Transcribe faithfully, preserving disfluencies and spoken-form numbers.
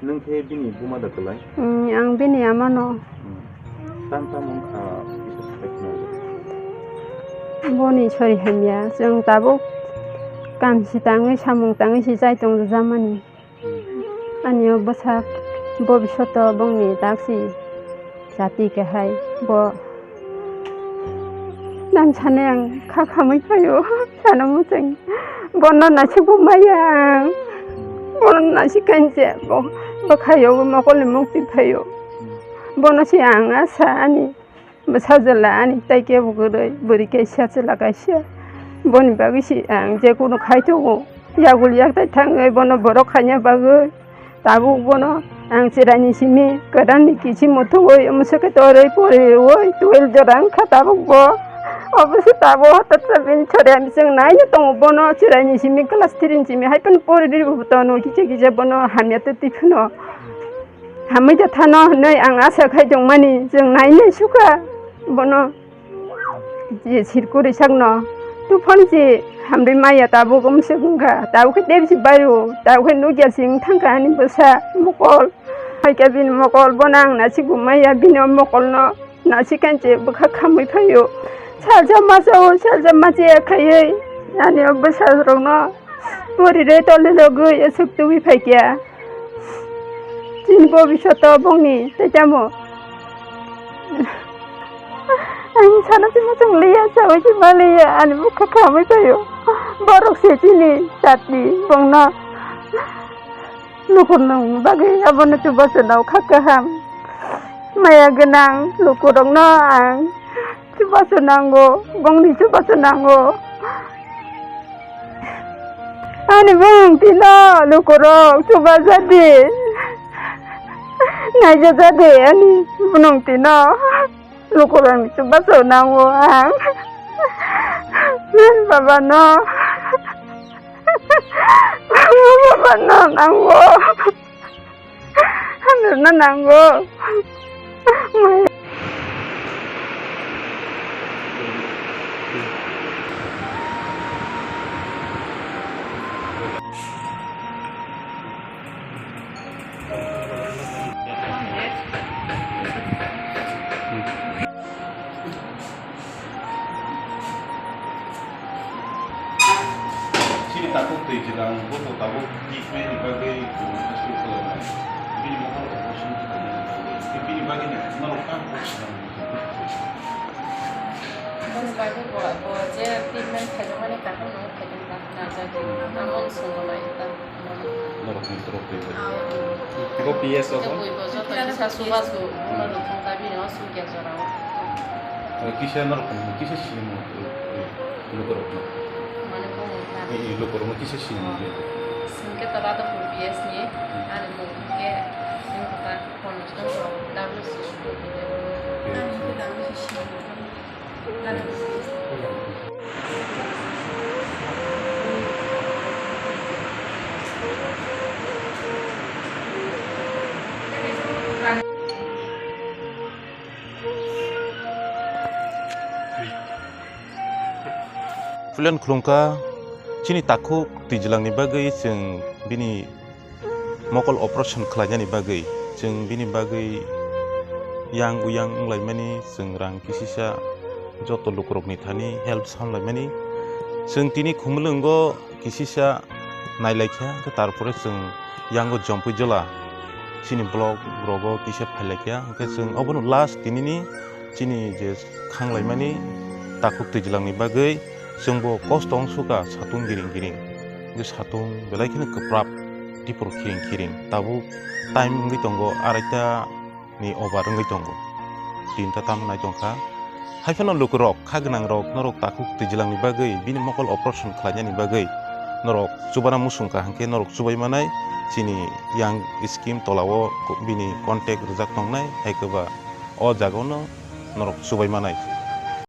Nwng khe bini buma da kwlai? Hmm, ang bini amano. Hmm. Tam tam wngkha kisa sapai khna. Boni sori hamya, chwng tabuk kam si tangwi, samung tangwi si chai tong rwjamani. Hmm. Ani o bwsak bobishoto bongni taksi jati kahai bo. Nang sanai ang kha khamwi phaio, sana muchung. Bono naisik bo maya ang. Bono naisik kainse bo, bo khaio, bo mokolni mukti phaio. Bono se ang asa ani bwsajwla ani tai kebo kwrwi, bwrwi kaisa chwla kaisa. Boni bagwi se ang je kunu khai tongo, yagul yaktai thangwi bono borok khaina bagwi. Tabuk bono ang chwraini simi kwrwngni kichi muthungwi, mwswkhe torwi poriwi twelve jora wngkha tabuk bo. Obo se tabuk hotot sa bini chwrai bwswng naina tongo bono chwraini simi class three ni simi hai phano pori rwbo tono kisa kisa bono hamya twi twi phano. Hamwi da thano hwnwi ang asa khai tongmani, chwng nainai sukha bono. Je sirkuri sakno tuphang je hamri maya tabuk umsuk wngkha, tabuk khe tebsi baio, tabuk khe nukya sing thangkha ani bwsa mokol. Hai khe bini mokol bono ang naisik bo maya, bini o mokolno naisik kainse bwkha khamwi phaio. Salsa masa o salsa masa ya khaiwi ani o bwsa rokno pori re tole logwi aswk tubui phaikya. Chini bobishoto bongni tei tamo. Ang sana timo chwng liya, sawi timo liya, ani bwkha khamwi phaio. Borok se chini jatni bongno. Lukurokni bagwi abono chubachu nang kha kaham. Maya gwnang lukurokno ang chubachu nango, bongni chubachu nango. Ani bwrwng tino lukurok chubajadi. Naijajadi ani bwrwng tino lukurokni chubachu nango ang. Baba no. Baba no nango. Hamrwkna nango. Chini takhuk twi jwlang bo to tabuk treatment ni bagwi kwbangma sui khlainai. Bini mokol operation khlainani bagwi. Bini bagwi no norok tamo kok swkang. Boni bagwi bo, bo je treatment khaijakmani kaham no khaijak ta, narjak ta. Amo swngwi lai ta. Norok ni borok twi bai. Abo P S o bo? Tei bui bo joto kisa subasu, bono rwthwng ta bini o sugya jora o. Kisa norok ni kisa sini mo, lukurok no. Mane bo mo ta. Lukurok no kisa sini mo. Singke ta ba to P S ni, ani mo ke, sing ta kono sing W C. Ani ke W C. Pulen khulumkha chini takhuk twijlangni bagwi chwng bini mokol operation khlainani bagwi, chwng bini bagwi yang uyang wnglaimani, chwng rang kisisa joto lukurokni thani help samlaimani. Chwng tini Khumulwngo kisisa nailaikha, hwnkhe tarpore chwng yango Jompui Jola chini block rogo kisa phailaikha, hwnkhe chwng obono last tinini chini je khanglaimani takhuk twijlangni bagwi chwngbo kosto wngsukha, satung giring giring. Hwnkhe satung belai kheno kwprap, tipro khiring khiring. Tabuk time wngwi tongo araita ni over wngwi tongo. Tinta tamo nai tongkha. Haiphano lukurok, kha gwnangrok, norok takhuk twijlangni bagwi, bini mokol operation khlainani bagwi norok chubana muchungkha, hwnkhe norok chubai manai chini yang scheme tolao bini contact rwjak tongnai, hai kwba o jagao no norok chubai manai.